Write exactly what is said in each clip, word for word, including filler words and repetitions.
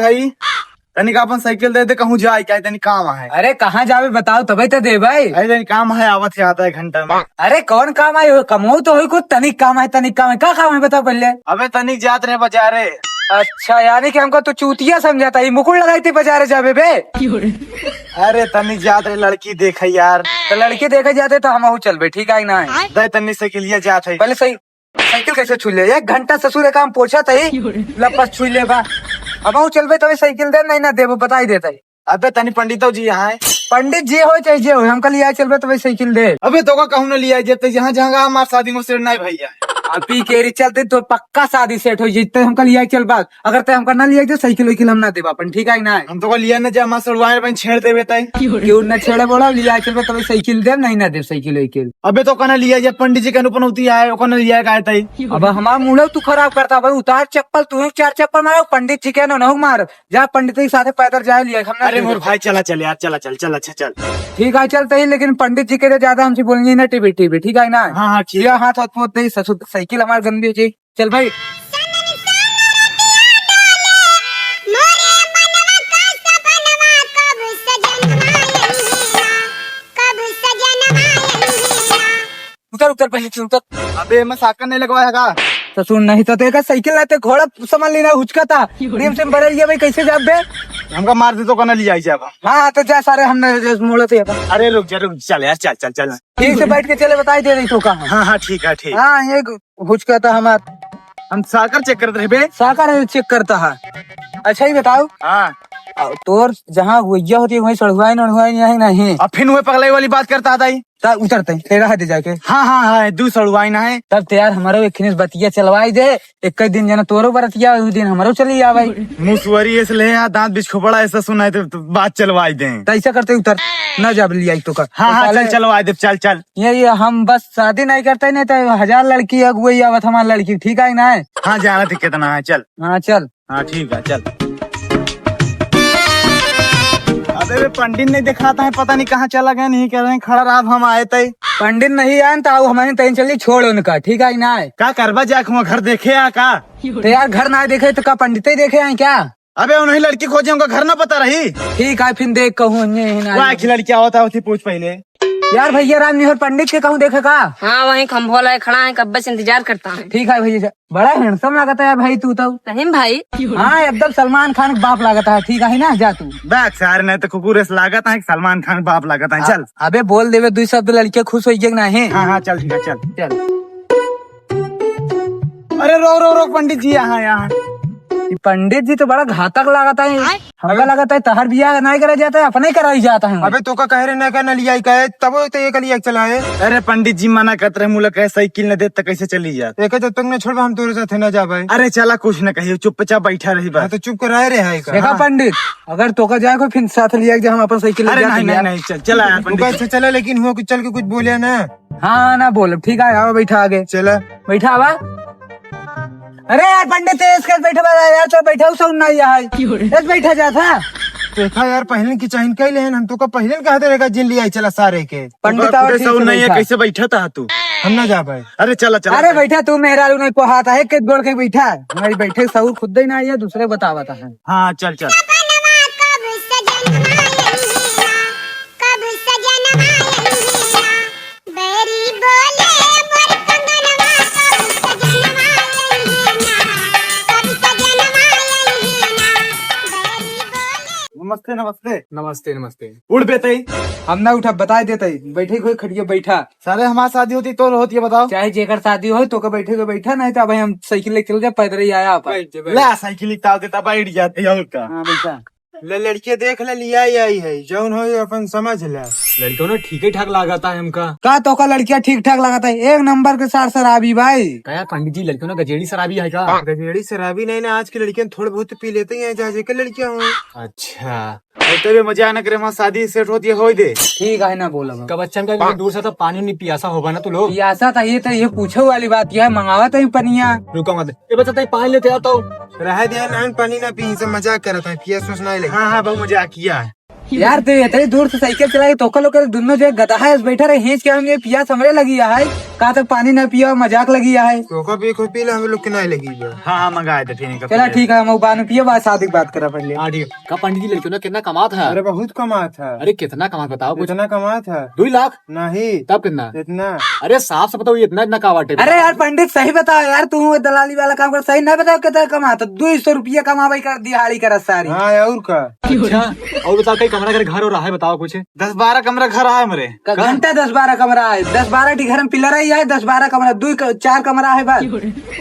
भाई, तनिक आपन साइकिल दे दे, कहूँ जाए, क्या तनिक काम है। अरे कहाँ जाबे बताओ, तबे तो देबे। अरे तनिक काम है, आवत है आधा एक घंटा में। अरे कौन काम है, कमऊ तो होई कुछ, तनिक काम है, तनिक काम है, का काम है बताओ पहले। अबे तनिक जात रहे बाजारे। अच्छा, यानी कि हमका तू चूतिया समझाता, ये मुकुट लगाई थी बाजारे जाबे बे। अरे तनिक जात रहे लड़की देखे यार। तो लड़की देखे जाते तो हमहू चलबे, ठीक है कि ना? दे तनी साइकिलिया जात है। पहले सही साइकिल कैसे छू ले? एक घंटा ससुर काम पोछा तही लपस छू ले बा। अब हम चलबे तबे साइकिल दे, नहीं ना देबो, बताई देता है। अबे तनी पंडितो जी यहाँ है। पंडित जी हो चाहे जे हो, हमका लिया चलबे तबे साइकिल दे। अबे तोका कहूँ ना लिया जब तक यहाँ जहाँ हमार शादी में सेट नहीं भैया। अभी केरी चलते तो पक्का शादी सेट हो जितने हमका लिया चलबा। अगर ते हमका ना लिया तो साइकिल वाइकिल हम ना देबा अपन, ठीक है कि ना? हम तोका लिया ना जा, हमार सड़वाए बन छेड़ देबे तय। क्यों ना छेड़े बोला, लिया चलबे तबे साइकिल दे, नहीं ना दे साइकिल वाइकिल। अबे तो कहना लिया जे पंडित जी के अनुपनौती आए, ओकर ना लिया का तई। अब हमार मूड तू खराब करता भाई, उतार चप्पल, तू चार चप्पल मारो, पंडित जी के ना नहु मार, जा पंडित के साथे पैदल जाए लिया, हम ना अरे दे मोर देते। भाई चला चल यार, चला चल, चल अच्छा चल। ठीक है चलते ही, लेकिन पंडित जी के लिए ज्यादा हमसे बोलेंगे ना टीवी टीवी, ठीक है ना? हाँ, हाँ, ठीक। या हाथ हाथ पोत दे ससुर, साइकिल हमार गंदी हो जाई। चल भाई। उतर, उतर, पहले से उतर। अबे, मैं साकर नहीं लगवाया का? तो सुन, नहीं तो तेरे का साइकिल लाते घोड़ा समझ लेना, हुचका था। प्रेम से बड़े लिया भाई, कैसे जाब बे? हमका मार दे तो कहना लिया ही जाब। हाँ, तो जा सारे, हमने मोड़े थे। अरे रुक जा, रुक, चल यार, चल, चल, चल। ठीक से बैठ के चले, बताई दे रही तो कहाँ। हाँ, हाँ, ठीक है, ठीक। हाँ, ये हुचका था हमार। हम साकर चेक करत रहे बे। साकर चेक करता है। अच्छा ही बताओ। हाँ। आ, तोर जहाँ हुइया होती है, वहीं सड़हुआइन उड़हुआइन है नहीं? अब फिर वही पगलाई वाली बात करता था ही। ता उतरते हैं, तेरा हाथ जाके। हाँ, हाँ, हाँ, दू सड़हुआइन है। तब तो यार हमारो एक खिनिस बतिया चलवाई दे, एक दिन जना तोरो बरतिया, उस दिन हमारो चली आवे। मुसवरी इसलिए यहाँ दांत बिछ खोपड़ा ऐसा सुनाए तो, तो बात चलवाई दे। तो ऐसा करते उतर, ना जाब लिया तो का। हाँ, तो हाँ, साले चल, चलवाई दे, चल, चल। ये, ये हम बस शादी नहीं करते, नहीं तो हजार लड़की अगुवई आवत हमार लड़की, ठीक है ना? हाँ, जाना थी कितना है, चल। हाँ, चल। हाँ, ठीक है, चल। अबे, वे पंडित नहीं दिखाता है, पता नहीं कहाँ चला गया, नहीं कह रहे हैं, खड़ा रहा, अब हम आए तई। पंडित नहीं आए तो आओ, हमारे तई चलिए, छोड़ उनका, ठीक है ना? का करबा जाके वहाँ घर देखे आ का? तो यार, घर ना देखे तो का पंडित ही देखे आए क्या? अबे, उन्हीं लड़की खोजे, उनका घर ना पता रही। ठीक है, फिर देख कहूँ, अन्य ही ना वाह, आए। की लड़की आवता होती, पूछ पहले। यार, भैया राम निहोर पंडित के कहूँ देखे का? हाँ, वहीं खंभोला है, खड़ा है, कब से इंतजार करता है। ठीक है भैया, बड़ा handsome लागत है यार भाई तू तो। सही में भाई? हाँ, एकदम सलमान खान के बाप लागत है, ठीक है ना, जा तू। बैक सारे नहीं तो कुकुर से लागत है, सलमान खान के बाप लागत है, चल। अबे बोल देवे दुई शब्द, लड़के खुश होइए कि नहीं? हाँ, हाँ, चल, ठीक है, चल। चल। अरे रो, रो, रो, पंडित जी, यहाँ, यहाँ। ई पंडित जी तो बड़ा घातक लागत है। आय? हमका अबे लागत है तहर बियाह नहीं करा जाता है, अपने कराई जाता है। अबे तो का कह रहे ना का न लियाई का है, तब तो ये कलिया चला है। अरे पंडित जी मना करत रहे, मुला कहे साइकिल न दे त कैसे चली जात? एक जब तक न छोड़बा हम तोरे साथे न जाबे। अरे चला कुछ न कहियो, चुपचाप बैठा रही हाँ बस। तो चुप कर रहे रे है का। देखा हाँ। पंडित, अगर तोका जाए को फिर साथ लिया के हम अपन साइकिल ले अरे जाते नहीं, नहीं, यार। नहीं, चल, चला यार पंडित उनका जी। अच्छा चला, लेकिन हुआ कि चल के कुछ बोले ना। हाँ, ना बोल, ठीक है, आओ बैठा आगे। चला। बैठा आवा। अरे यार पंडित, तेज कर बैठे वाला यार, तो बैठा हूँ, सब ना यहाँ है। क्यों रे? तेज बैठा जा था। देखा यार, पहले की चाहिन कह लेहन, हम तो का पहले कहा दे रहेगा जिन लिया चला सारे के। पंडित तो आवा, खुदे ठीक सौ से नहीं है, बैठा। कैसे बैठा था तू? हम ना जा पाए। अरे चला, चला। अरे बैठा तू, मेहरारू नहीं पोहाता है, के गोड़ के बैठा। हमारी बैठे सहूर खुद ही ना आई है, दूसरे बतावता है। हाँ, चल, चल। सपनवा कब सजनवा आई है ना, कब सजनवा आई है ना, बैरी बोले मोर कंगनवा, कब सजनवा आई है ना, कब सजनवा आई है ना, बैरी बोले। नमस्ते, नमस्ते। नमस्ते, नमस्ते। उठ बेतई। हम ना उठा, बताई देतई। बैठे कोई खटिया बैठा। सारे हमार शादी होती तो होती है, बताओ। चाहे जेकर शादी हो, तोका बैठे के बैठा, नहीं तो अब हम साइकिल लेके चल जाए, पैदल ही आया अपन। बैठ जा, बैठ। ला, साइकिल ताव देता, बैठ जाते हैं, और का। हाँ, बैठा। ले, लड़के देख ले, लिया ही आई है, जौन हो अपन समझ ले। लड़कियों ने ठीक ही ठाक लागता है हमका। का तोका लड़कियां ठीक ठाक लागता है? एक नंबर के सार शराबी भाई। का यार पंडित जी, लड़कियों ने गजेड़ी शराबी है का? गजेड़ी शराबी नहीं ना, आज के लड़कियां थोड़े बहुत पी लेते हैं, जहाँ जेकर लड़कियां हो। अच्छा। और तेरे मजाक न करे, हमार शादी सेट होती है, होई दे। ठीक है, ना बोलब। कब अच्छा हमका दूर से तो पानी नहीं पियासा होबा ना तू लोग। पियासा तो ये तो ये पूछे वाली बात, ये मंगावा तो ही पनिया। रुको मत, ये बच्चा तई पानी लेते आ तो। रहे दे, नान पानी ना पी, सब मजाक करत है, पियास उस ना ले। हाँ, हाँ, बहुत मजाक किया है। यार, तू इतनी दूर से साइकिल चला के तोका लोग के दोनों जो गधा है, बैठा रहे, हेंच के हम ये पियास हमरे लगी है। का तो पानी ना पिया, मजाक लगी है। तो का पी, कोई पी ले, हम लोग के नहीं लगी बा। हाँ, हाँ, मंगाए दे, ठीक है। चला, ठीक है, हम बाद में पिए, बाद शादी की बात करा पहले। हाँ, ठीक है। का पंडित जी, लड़कियों ने कितना कमात है? अरे, बहुत कमात है। अरे, कितना कमात बताओ कुछ? कितना कमात है? दो लाख? नहीं। तब कितना? इतना। अरे, साफ से बताओ, ये इतना, इतना का बाटे? अरे यार पंडित, सही बताओ यार, तू दलाली वाला काम कर, सही नहीं बताओ कितना कमात है? दो सौ रुपया कमावे कर दिहाड़ी करत सारी। हाँ, और का? अच्छा, और बताओ, कई कमरा घर, घर और है, बताओ कुछ। दस बारह कमरा घर है हमरे। का का? घंटा दस बारह कमरा है, दस बारह ठी घर में पिलर ही है, दस बारह कमरा, दो क-, चार कमरा है बस।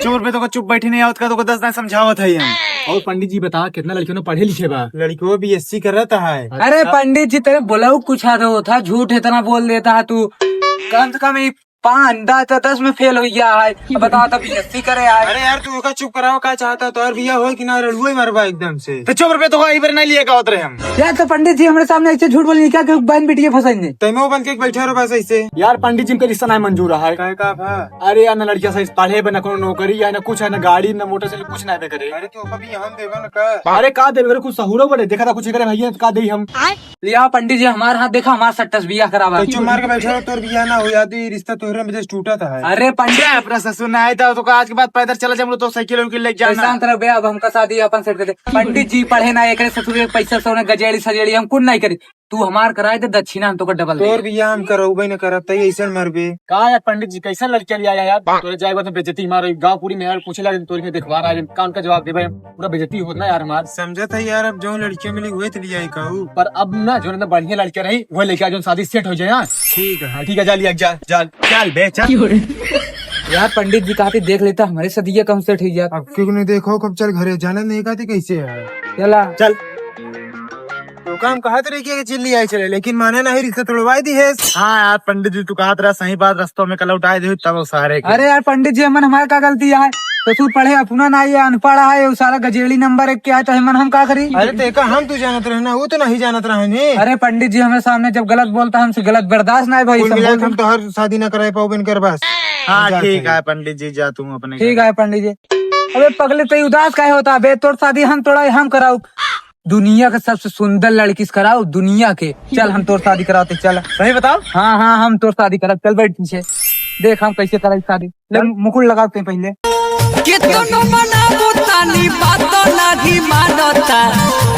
चुप रे, तो चुप बैठी नहीं आवत का, तो दस ना समझावत है हम। और पंडित जी बता, कितना लड़कियों ने पढ़े लिखे बा? लड़कियों B S C करत है। अरे अच्छा। पंडित जी, तेरे बोला कुछ आता होता, झूठ इतना बोल देता है तू। कम से कम ये पाँच, दस, दस में फेल हो गया है। अब बताओ, तब B S C करे है। अरे यार, तू ओका चुप कराओ, का चाहता है? तोहर बिया होई कि ना, रड़ुए मरबा एकदम से। तो चुप रे, तो कहीं पर नहीं लिए का उतरे हम। यार, तो पंडित जी हमरे सामने ऐसे झूठ बोली क्या, कि बहन बेटी के फंसाएंगे? तैमें वो बन के बैठे रहो बस ऐसे। यार, पंडित जी के रिश्ता नहीं मंजूर है। काहे का भा? अरे यार, ना लड़किया सही पढ़े बे, ना कोनो नौकरी है, ना कुछ है, ना गाड़ी, ना मोटरसाइकिल, कुछ नहीं बे करे। अरे, तो ओका भी हम देबे न का? अरे, का देबे रे, कुछ सहूरो बड़े, देखा था कुछ करे भैया, तो का देई हम? लिया पंडित जी, हमार हाथ देखा, हमार सट्टा से बियाह करावा। तो चुप मार के बैठे रहो, तोर बियाह ना हो, याद ही रिश्ता तोहरे में जैसे टूटा था है। अरे पंडित, अपना ससुर ना आए था, तो आज के बाद पैदल चला जाए, तो साइकिल उनके लेके जाना। शांत रहो बे, अब हमका शादी अपन सेट कर दे। पंडित जी पढ़े ना, एकरे ससुर के पैसा सोने गजेड़ी सजेड़ी हम कुछ नहीं करी। तू हमार कराए दे, दक्षिणा हम तोका डबल तोर दे। बियाह हम करौबे न करब, तई ऐसन मरबे। का यार पंडित जी, कैसन लड़कियां लिया यार? तोरे जाए बाद में बेइज्जती मारो, गांव पूरी मेहर पूछे लगे, तोरे के देखवा रहा है, का उनका जवाब देबे? पूरा बेइज्जती होत ना यार हमार। समझत है यार, अब जो लड़कियां मिली हुए तो लिया ही कहू। पर अब ना, जो ना बढ़िया लड़कियां रही, वह लेके आ, जो शादी सेट हो जाए। हाँ? ठीक है। हाँ, ठीक है, जा लिया, जा, जा, चल बे, चल। यार पंडित जी कहते देख लेता, हमारे सदिया कम सेट हो जात। अब क्यों नहीं देखो, कब चल घरे, जाने नहीं कहते कैसे है। चला। चल। तो काम कहत रही कि चिल्ली आई चले, लेकिन माने नहीं, रिश्ता तोड़वाई दी है। हाँ यार पंडित जी, तू कहत रहा सही बात, रस्तों में कल उठाए दे तब सारे के। अरे यार पंडित जी, हमन हमारे का गलती है? तो तू पढ़े अपना ना, ये अनपढ़ है, ये सारा गजेड़ी नंबर एक के है, तो हमन हम का करी? अरे ते का हम तू जानत रहे ना, वो तो नहीं जानत रहे ने। अरे पंडित जी, हमारे सामने जब गलत बोलता, हमसे गलत बर्दाश्त ना है भाई, कुल सब मिला के बोलता। हम तो हर शादी ना कराए पाओ बिन कर बस। हाँ, हम जाते ठीक हैं। है पंडित जी, जा तू अपने ठीक घर। है पंडित जी। अबे पगले, तई उदास काहे होता बे? तोर शादी हम तोड़ा, हम कराऊ। दुनिया के सबसे सुंदर लड़की से कराओ, दुनिया के। चल, हम तोर शादी कराते, चल। सही बताओ? हाँ, हाँ, हम तोर शादी कराओ। चल, बैठ पीछे, देख हम कैसे कराई शादी। ले, चल। मुकुट लगाते हैं पहले। कितनो मनाबो तानी बात नाही मानता,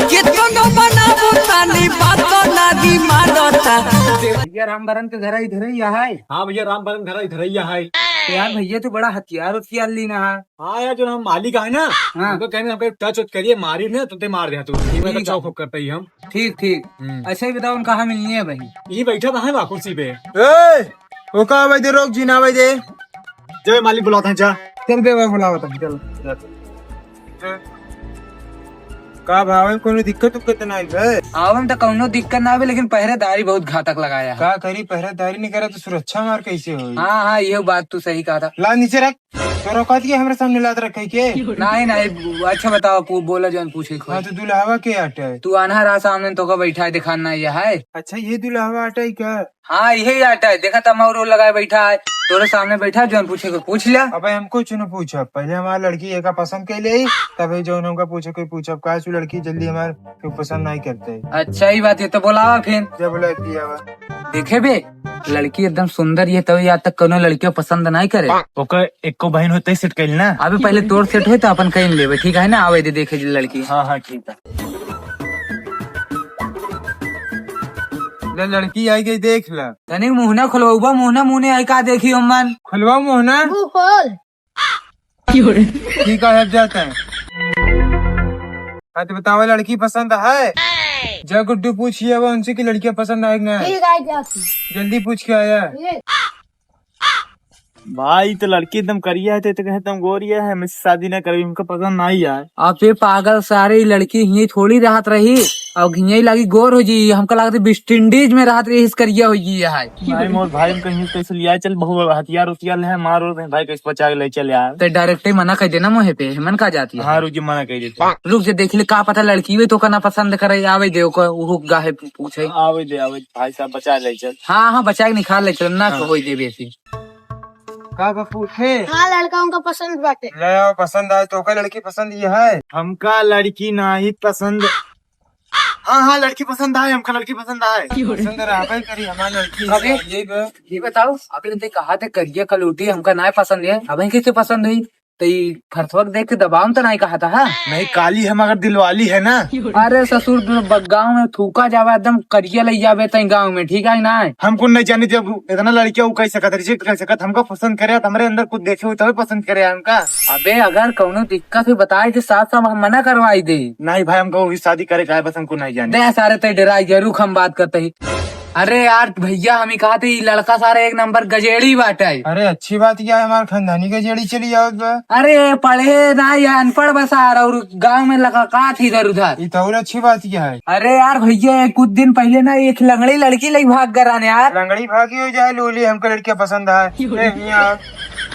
कितनो मनाबो तानी बात नाही मानता। भैया रामभरन के घर इधर ही है। हाँ भैया, रामभरन घर इधर ही है। तो यार भैया, तू बड़ा हथियार उथियार ली ना है। हाँ यार, जो हम मालिक है ना, हाँ। उनको कहने हमको टच उच करिए, मारी ना तो ते मार दे तू। ये मैं ठीक है। चौक करता ही हम। ठीक, ठीक। हम्म। अच्छा, ये बताओ, उनका कहाँ मिलनी है भाई? ये बैठा था है वहाँ कुर्सी पे। ए, वो का आवे दे, रोक जी, ना आवे दे। जय मालिक बुलाता है, जा। चल बे, मैं बुलावत हूँ, चल। का भाव है, कोनो दिक्कत उक्कत ना है? आवन तो कौनो दिक्कत ना आवे, लेकिन पहरेदारी बहुत घातक लगाया है। का करी, पहरेदारी नहीं करे तो सुरक्षा मार कैसे होई? हाँ, हाँ, ये बात तू सही कहा था। ला नीचे रख। तोरा कहत के हमरे सामने लात रखे के? नहीं, नहीं, अच्छा बताओ, पू-, बोला जौन पूछे के हाँ, होई। तो दुल्हवा के आटा है? तू आन्हर आ सामने, तोका बैठा है, दिखान ना ये है। अच्छा, ये दुल्हवा आटा है का? हाँ, यही आटा है। देखा था, मौरो लगाए बैठा है, तोरे सामने बैठा है, जौन पूछे के पूछ लिया। अबे हम कुछ न पूछब, पहले हमार लड़की एका पसंद कर ले, तबे जौन हमका पूछे के पूछब। काहे से लड़की जल्दी हमार क्यों पसंद नहीं करते? अच्छा, ये बात है, तो बोलावा फिर। जब लड़की आवा। देखे बे, लड़की एकदम सुंदर ये, तभी आज तक कोनो लड़कियों पसंद नहीं करे। ओकर एको बहन होते सेट कैल ना। अबे पहले तोर सेट होई तो अपन कहीं लेबे, ठीक है ना? आवे दे देखे जी लड़की। हाँ, हाँ, ठीक है। ले लड़की आई गई, देख ला। तनिक मुहना खोलवाऊबा, मुहना मुहने आई का देखी हमन। खोलवा मुहना। मुंह खोल। ठीक है, अब जाता है। हाँ, तो बतावा, लड़की पसंद है? जा गुड्डू, पूछ लिया वो उनसे कि लड़कियां पसंद आए कि ना आए। ठीक है, जाती। जल्दी पूछ के आया। ये। भाई, तो लड़की एकदम करिया है, तो, तो कहे तुम गोरिया है, हमसे शादी ना करबी, हमको पसंद नहीं आए। आप ये पागल सारे, लड़की हिये थोड़ी रहत रही, और हिये लागी गोर हो जी, हमका लागत है वेस्ट इंडीज में रहत रही, इस करिया हो जी है। भाई, मोर भाई, हम कहीं कैसे लिया, चल, बहु हथियार उतियार है, मार और भाई, कैसे बचा के ले चल यार। ते डायरेक्ट ही मना कर देना मोहे पे, मन का जाती है। हाँ, रुक जी, मना कर देते। रुक जे, देख ले, का पता लड़की वे तो का ना पसंद करे, आवे दे ओकर, वो गाहे पूछे। आवे दे, आवे दे, भाई साहब, बचा ले चल। हाँ, हाँ, बचा के निकाल ले चल, ना हाँ। कोई दे बेसी। का बा पूछे? हाँ, लड़का उनका पसंद बाटे। ले आओ, पसंद आए तो ओकर लड़की पसंद ये है। हमका लड़की नाही पसंद। हाँ, हाँ, लड़की पसंद आए हमका, लड़की पसंद आए। पसंद रहबे करी हमार लड़की। अबे, ये बताओ, अबे ते कहा थे करिया कलूटी हमका ना पसंद है, अबे कैसे पसंद हुई? तो ये फरसवा के देख के दबाव तो नहीं कहा था, हाँ? नहीं, काली हम अगर दिलवाली है ना। अरे ससुर, तू ब-, गाँव में थूका जावे, एकदम करिया लई जावे तई गाँव में, ठीक है ना? हमको नहीं जानी, जब इतना लड़किया वो कह सकत, रिजेक्ट कर सकत, हमको पसंद करे तो हमरे अंदर कुछ देखे हुए तभी पसंद करे हमका। अबे अगर कौनो दिक्कत हुई बताए दे, साथ साथ हम मना करवाई दे। नहीं भाई, हमको वही शादी करे का है, बस हमको नहीं जाने। दे सारे ते डराई गए, रुक हम बात करते ही। अरे यार भैया, हम ही कहा थे, ई लड़का सारे एक नंबर गजेड़ी बाटे। अरे अच्छी बात क्या है, हमारे खानदानी गजेड़ी चली आवत बा। अरे पढ़े ना, ये अनपढ़ बसार, और गाँव में लगा का थी इधर उधर। ये तो और अच्छी बात क्या है। अरे यार भैया, कुछ दिन पहले ना एक लंगड़ी लड़की लई भाग गरान यार। लंगड़ी भागी हो जाए लोली, हमको लड़किया पसंद है। ए, हियाँ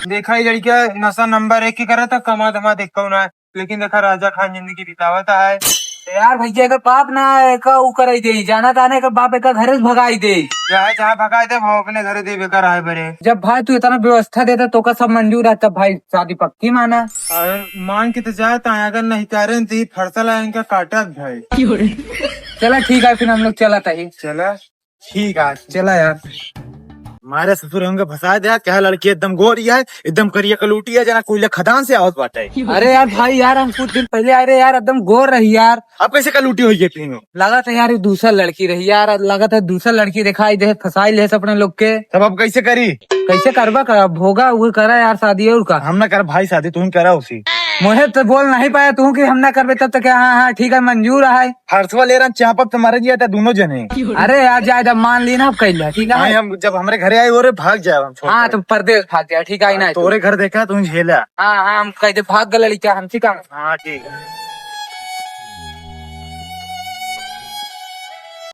देखा, ये लड़किया नशा नंबर एक के करत है, कमा धमा देखो ना। लेकिन देखा, राजा खान जिंदगी बितावत है। यार भैया, एकर बाप ना एका उ कराई दे, जाना ताने एकर बाप एका घरे से भगाई दे। चाहे जहाँ भगाई दे, वो अपने घरे दे बेकार है बरे। जब भाई तू इतना व्यवस्था देता तो का सब मंजूर है, तब भाई शादी पक्की माना। अगर मान के तो जाए तो अगर नहीं करें तो ये फरसा ला इनका काटत भाई। चला ठीक है, फिर हम लोग चला तही। चला। ठीक है, चला यार। मारे ससुर हमके फंसा दे, क्या लड़की एकदम गोरी है, एकदम करिया कलूटी है, जना कोयला खदान से आवत बाटे। अरे यार भाई यार, हम कुछ दिन पहले आए रहे यार, एकदम गोर रही यार। अब कैसे कलूटी हो गई तीनों? लगा था यार, ये दूसरा लड़की रही यार, लगा था दूसरा लड़की दिखाई दे, फंसाई ले अपने लोग के। तब अब कैसे करी? कैसे करबा का? अब होगा वो करा यार शादी और का। हम ना कर भाई शादी, तू ही करा उसी। मुझे तो बोल नहीं पाया तू कि हम ना करबे, तब तो क्या, हाँ, हाँ, ठीक है, मंजूर है। फरसवा ले रहा चापब तुम्हारे जिया था दोनों जने। अरे यार, जाए जब मान ली ना, अब कैला, ठीक है? नहीं, हम जब हमरे घरे आए, ओरे भाग जाए, हम छोड़ हाँ, के। तो परदेश भाग जाए, ठीक है ना? तोरे घर देखा, तू झेला। हाँ, हाँ, हम कह दे भाग गल लड़का, हम ठीक है। हाँ, ठीक है।